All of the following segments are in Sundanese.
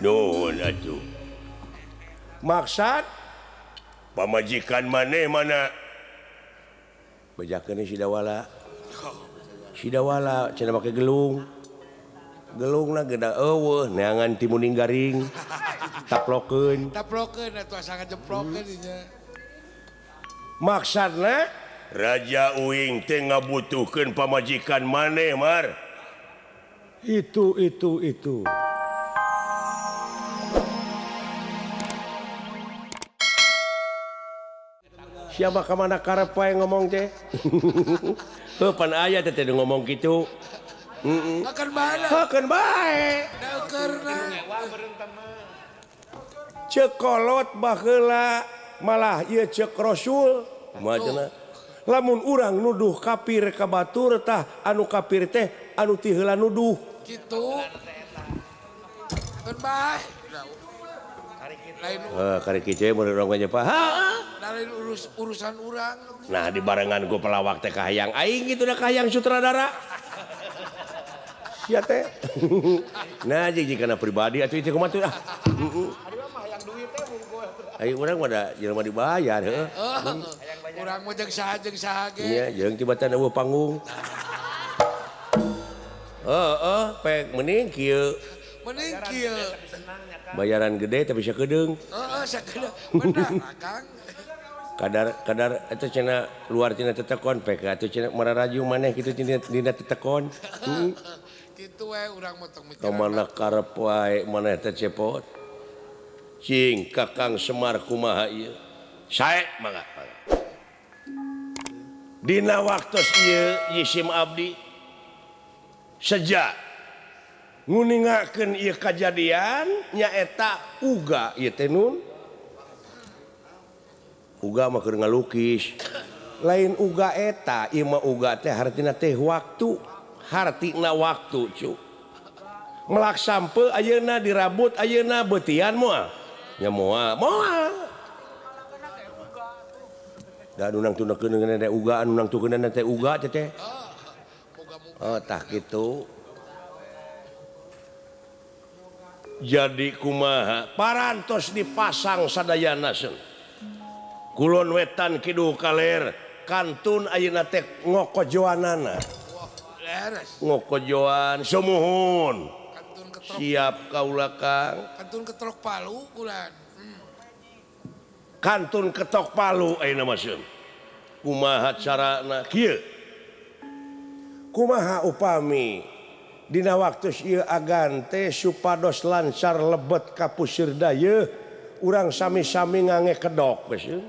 Nuhun atuh. Maksad pamajikan maneh mana? Bejakeun si Dawala. Si Dawala cenah make gelung. Gelungna geda eueuh neangan timuning garing. Taplokeun. Taplokeun atuh asa ngajeplokeun nya. Maksudna Raja Uing teh ngabutuhkeun pamajikan maneh Mar. Itu. Siapa ka mana karep wae ngomong teh? Heuh pan aya teh ngomong kitu. Heeh. Hakeun bae. Hakeun bae. Daukeurna. Ceuk kolot baheula malah ieu ceuk Rasul. Kumaha lamun urang nuduh kafir ka batur tah anu kafir teh anu ti heula nuduh. Kitu. Keun bae. Heuh karek kieu mun urang mah Pak. Lain urusan urang. Nah dibarengan ku pelawak teh kahayang aing kitu da kahayang sutradara. Sia teh. Nah jeung kana pribadi atuh ieu kumaha tuh ah. Heeh. Aing urang mah da jelema dibayar heuh. Urang mah jeung saha ge. Nya jeung tibatan eueuh panggung. Heeh, pek mending kieu. Mending kieu. Bayaran gede tapi sakedeung. Heeh, sakedeung. Bener Kang. Kadar eta cenah luar cenah tetekon pek atuh cenah mararaju maneh kitu dina tetekon. Heeh. Kitu we urang mah tong mikir. Ka mana karep wae maneh teh cepot. Cing Kakang Semar kumaha ieu? Sae mangga. Dina waktos ieu Yisim abdi seja nguningakeun ieu kajadian nyaeta uga ieu teh nun. Uga mah keur ngalukis. Lain uga eta, ieu mah uga teh hartina teh waktu, hartina waktu cu. Melak sampe ayeuna dirabut ayeuna beutian moal. Nya moal, moal. Da anu nangtukeun teh uga, anu nangtukeun teh uga teh teh. Oh, tah kitu. Jadi kumaha parantos dipasang sadayana seun. Kulon wetan kidul kaler kantun ayeuna teh ngokojoanana. Ngokojoan sumuhun. Siap kaula Kang. Kantun ketrok palu kulan. Kantun ketok palu ayeuna mah seun. Kumaha carana kieu? Kumaha upami dina waktu ieu agan teh supados lancar lebet ka pusir dayeuh urang sami-sami ngange kedok geus.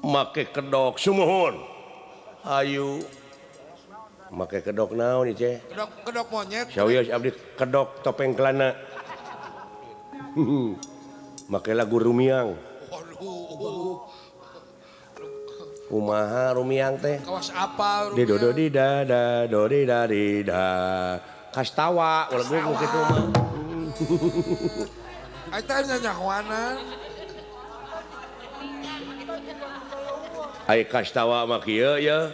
Make kedok sumuhun. Ayu make kedok naon ieu teh? Kedok monyet. Sawios abdi kedok topeng kelana. Make lagu Rumiang. Waduh. Kumaha Rumiang teh? Kawas apal Rumiang. Di do do di da da do di da di da. Kastawa ulah geus kitu mah. Eta nyanyahoanan. Ai kastawa mah kieu ye.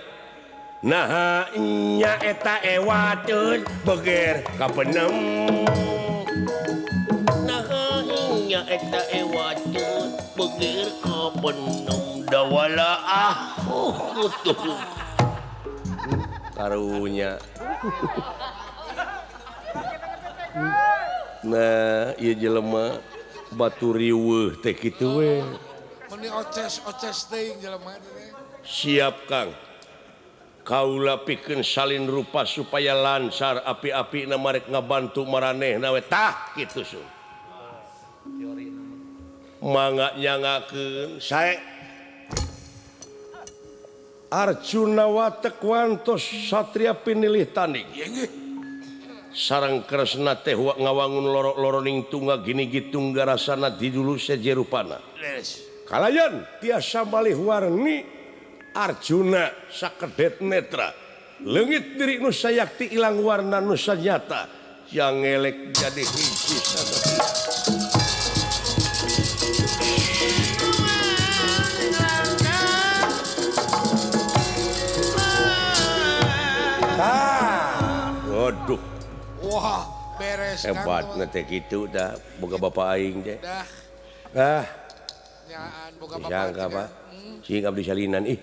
Naha nya eta ewateun beger kapenem. Naha nya eta ewateun beger kapenem. Dawala ah tuh karunya. Nah ieu jelema batu riweuh teh kitu we. Meni oces-oces teuing jelema teh. Siap Kang. Kaula pikeun salin rupa supaya lancar api-apina marek ngabantu maranehna we tah kitu sun. Mangga nyangakeun sae. Arjuna watek wantos satria pinilih tanding. Sareng Kresna teh ngawangun lorok-loroning tungga gini gitungga rasana di dulu sejerupana. Kalayan tiasa malih warni Arjuna sakedet netra. Leungit diri nu sayakti ilang warna nu sanyata. Yang ngelek jadi hiji sadaya. Waduh. Wah, Beres hebat na teh kitu dah boga bapa aing teh. Dah. Ah. Nyaan boga bapa. Disangka Pak. Cing abdi salinan ih.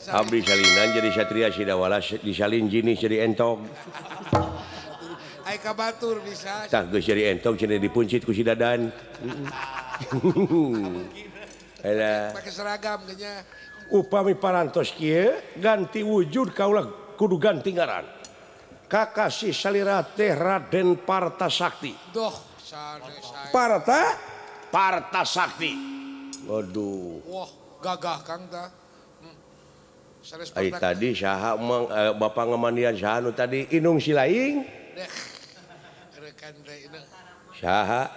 Abdi salinan jadi satria Sidawala disalin jinis jadi entog. Ai ka batur bisa. Tah geus jadi entog cenah dipuncit ku si Dadan. Alah. Pake seragam geunya. Upami parantos kieu ganti wujud kaula kudu ganti ngaran. Kakasih salira teh Raden Partasakti. Doh, sanes sae. Parta Partasakti. Waduh. Wah, gagah Kang tah. Ai tadi saha emang bapak ngamandian saha nu tadi Inung Silaing. Saha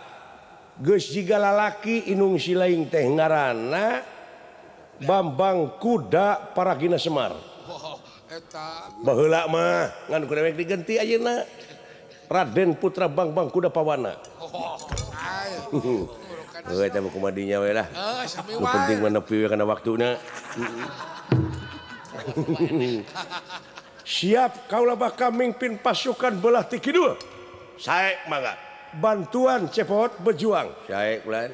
geus jiga lalaki Inung Silaing teh ngaranna Bambang Kuda Paragina Semar. Baheula mah ngan ku dewek digenti ayeuna Raden Putra Bangbang Kuda Pawana. Heuh eta mah kumaha dinya we lah. Nu penting mah nepi we kana waktuna. Siap kaula bakal mimpin pasukan belah ti kidul. Sae mangga. Bantuan cepot berjuang. Sae kulan.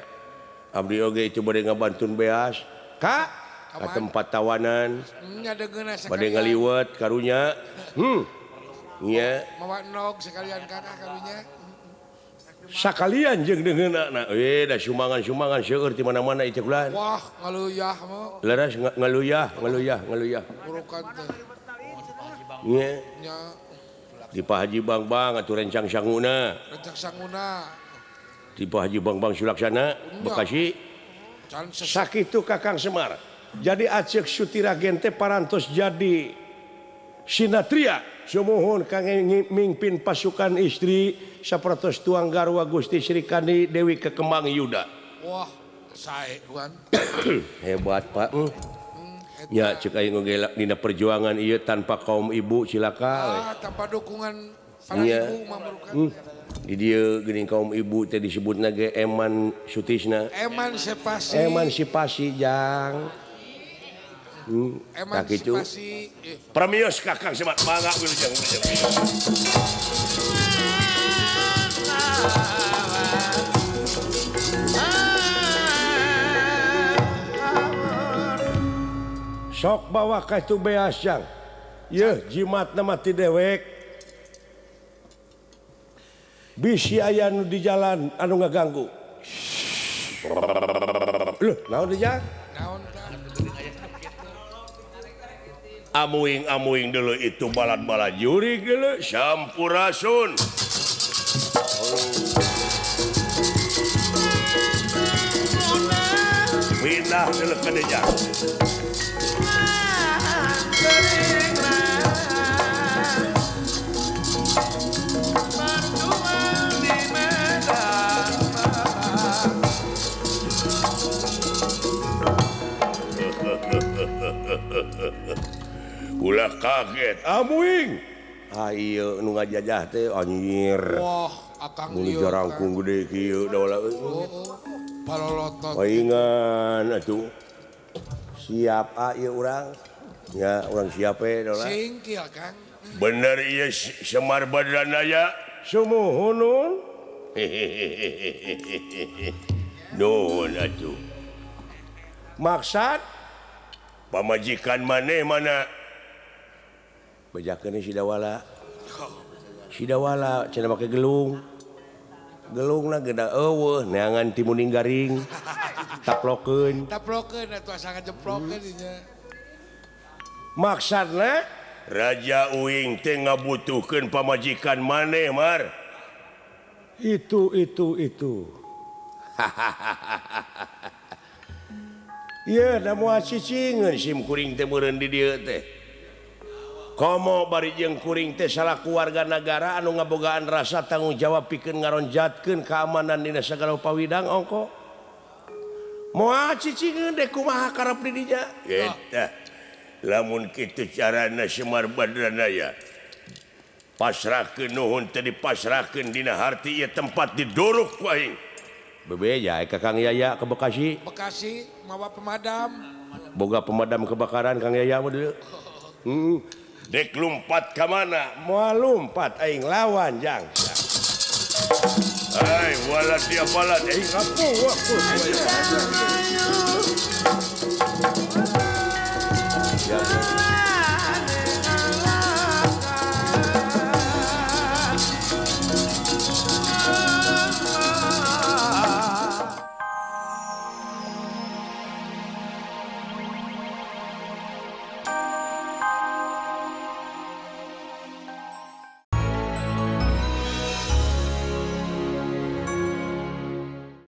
Abdi oge itu bade ngabantun beas ka ka tempat tawanan. Bade ngaliwet karunya. Nya. Mawa nog sekalian kakak karunya. Sakalian jeung deungeunna. Da sumbangan-sumbangan seueur ti mana-mana itu kulan. Wah, ngaluyah mah. Leres ngaluyah, ngaluyah, ngaluyah. Burukan teh. Nya. Nya. Di Pak Haji Bangbang atuh rencang sanguna. Rencang sanguna. Di Pak Haji Bangbang Sulaksana Bekasi. Sakitu Kakang Semar. Jadi aceuk Sutiragen teh parantos jadi sinatria. Sumuhun kang mimpin pasukan istri sapertos tuang garwa Gusti Sri Kandi Dewi Kekembang Yuda. Wah, sae wan. Hebat Pak. Ya cek aing oge dina perjuangan ieu tanpa kaum ibu cilaka we. Ah, tanpa dukungan para ibu mah merukan. Di dieu geuning kaum ibu teh disebutna ge Eman Sutisna. Emansipasi. Emansipasi jang. Emansipasi. Premios Kakang Semar mangga wilujeng wilujeng. Sok bawa ka itu beas jang. Yeuh jimatna mah ti dewek. Bisi aya nu di jalan anu ngaganggu. Loh, naon di jang? Naon tah? Amuing-amuing dulu itu balad-balad jurig dulu sampurasun. Pindah dulu ke deja. Ulah kaget amuing. Ah ieu nu ngajajah teh anjir. Wah, akang ieu. Mun jarangkung gede kieu da palolotot. Paingan atuh. Siap ah ieu urang. Ya, urang siap we dola. Singkil, Kang. Bener ieu Semar Badranaya. Sumuhunun. Nuhun atuh. Maksad pamajikan maneh mana? Bejakeun Sidawala. Sidawala cenah make gelung. Gelungna geda eueuh neangan ti muning garing. Taplokeun. Taplokeun atuh asa ngajeplokeun dinya. Maksudna Raja Uing teh ngabutuhkeun pamajikan maneh, Mar. Itu. Ieu da moal cicingeun sim kuring teh meureun di dieu teh. Komo bari jeung kuring teh salaku warga nagara anu ngabogaan rasa tanggung jawab pikeun ngaronjatkeun keamanan dina sagala pawidang ongko. Moal cicingeun deh kumaha karep di dinya. Eta lamun kitu carana Semar Badranaya. Pasrahkeun nuhun teh dipasrahkeun dina harti ieu tempat diduruk ku aing. Bebeja ka Kang Yaya ke Bekasi. Bekasi mawa pemadam. Boga pemadam kebakaran Kang Yaya mah deuleu. Dek lumpat ka mana? Moal lumpat aing lawan jang. Ai wala dia balad aing ngapu.